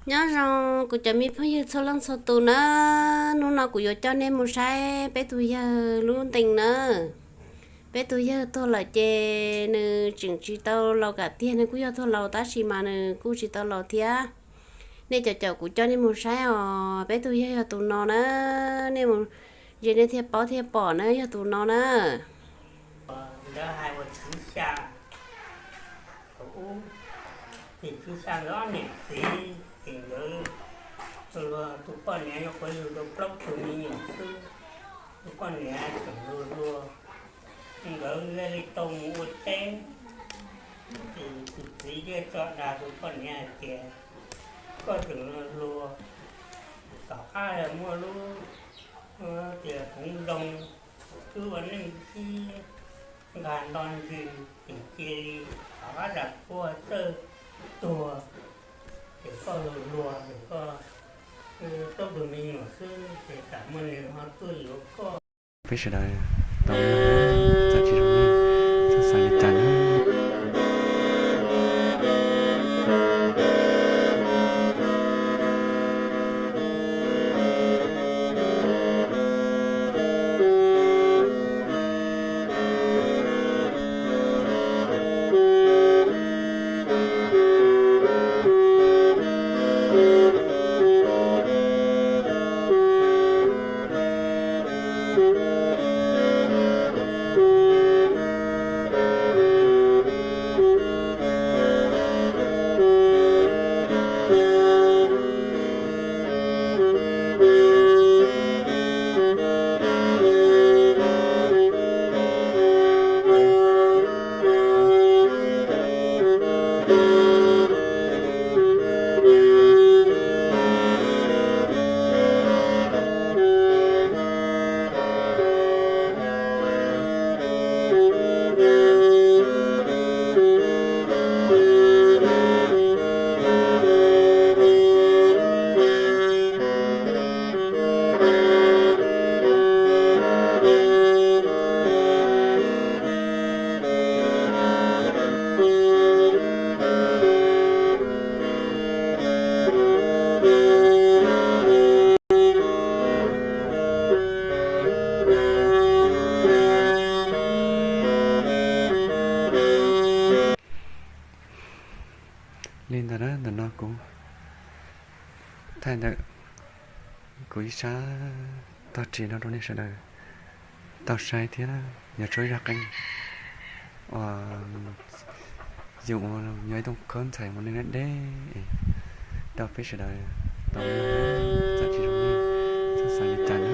Nyob zoo kuv cov me phooj ywg txhua leej txhua tus na, hnub no kuv yuav coj nej mus saib peb tus yawg lub ntees na. Peb tus yawg tuag lawm ces nws tseem tsis tau laus kam tiag, nws kuj yog tuag laus tab sis mas nws kuj tsis tau laus thiab. Nej caum caum kuv coj nej mus saib os, peb tus yawg yog tus no na, nej mus ntsia nej thiaj paub thiaj pom na, yog tus no na. Ntawd hais uas Tswv Xya, thaum ub ces Tswv Xya nkawd ob niam txiv ces nkawd luag, tus poj niam nyuam qhuav yug tau plaub tug me nyuam xwb, tus poj niam tseem hluas hluas, nkawd thiaj li tau mus ua teb. Ces tus txiv thiaj tso dag tus poj niam hais tias, koj tseem hluas hluas, tom qab muaj lub tias hmoov zoo, wb ua neej sib nkag nto ntsis, ces cia li tom qab zam kuaj txawj tuag, ces koj hluas hluas ces koj plaub tug me nyuam xwb ces tsam muaj neeg ho tuaj yuav koj. Peb sawv daws tau mloog, txawm tsis zoo li, txhob xav li cas na. Li ntawd na, ntawm no kuv thaij ntawm kuv ib sab tog ris no rau nej sawv daws tau saib thiab na. Yog tshuav zaj qeej uas yus ua yog ib tug khaub ntxhais mus neej deb deb rau peb sawv daws tau mloog, txawm tsis zoo li, txhob xav li cas na.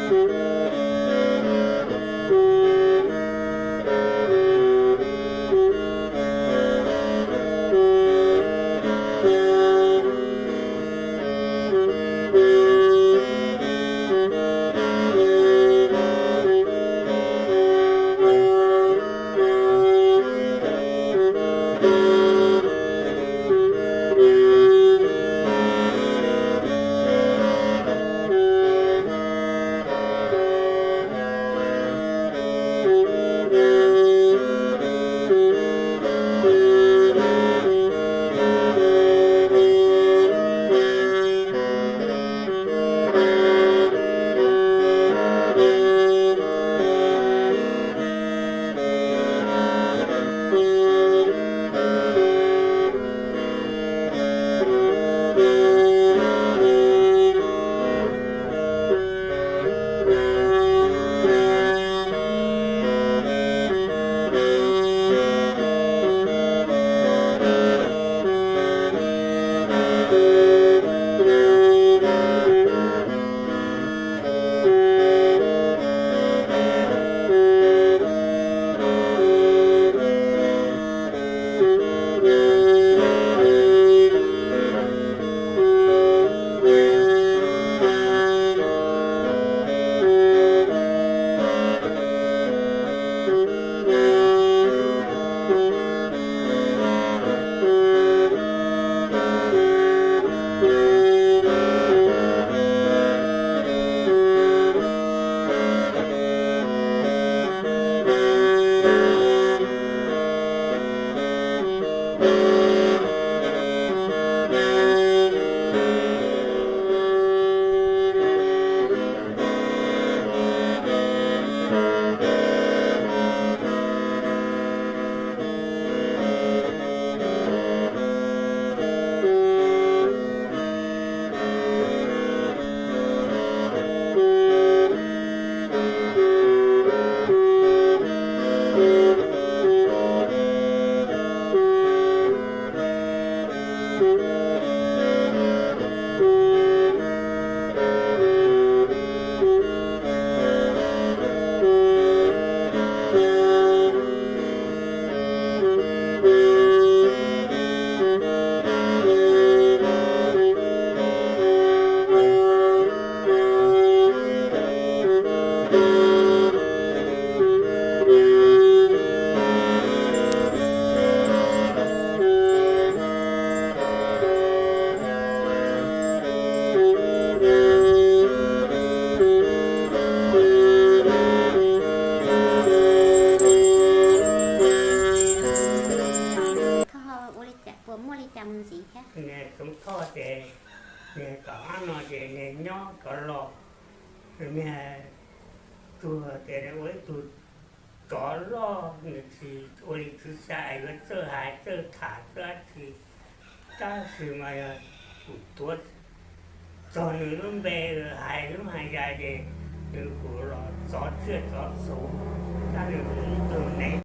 Koj ho ua li cas, puas muaj li cas mus ntxiv thiab? Niag Txoov Thoj ces niag tom qab no ces niag nyob rov los, niag tug tias nws ua ib tug tsov loj, nws tsis ua li tsis xav yuav txawj hais txawj tham txawj dab tsi, tab sis mas yog kuv tuav txog nws lub npe hais lub hais yas ces nws kuj los txov tsiaj txov txhu, tab nws ib tug neeg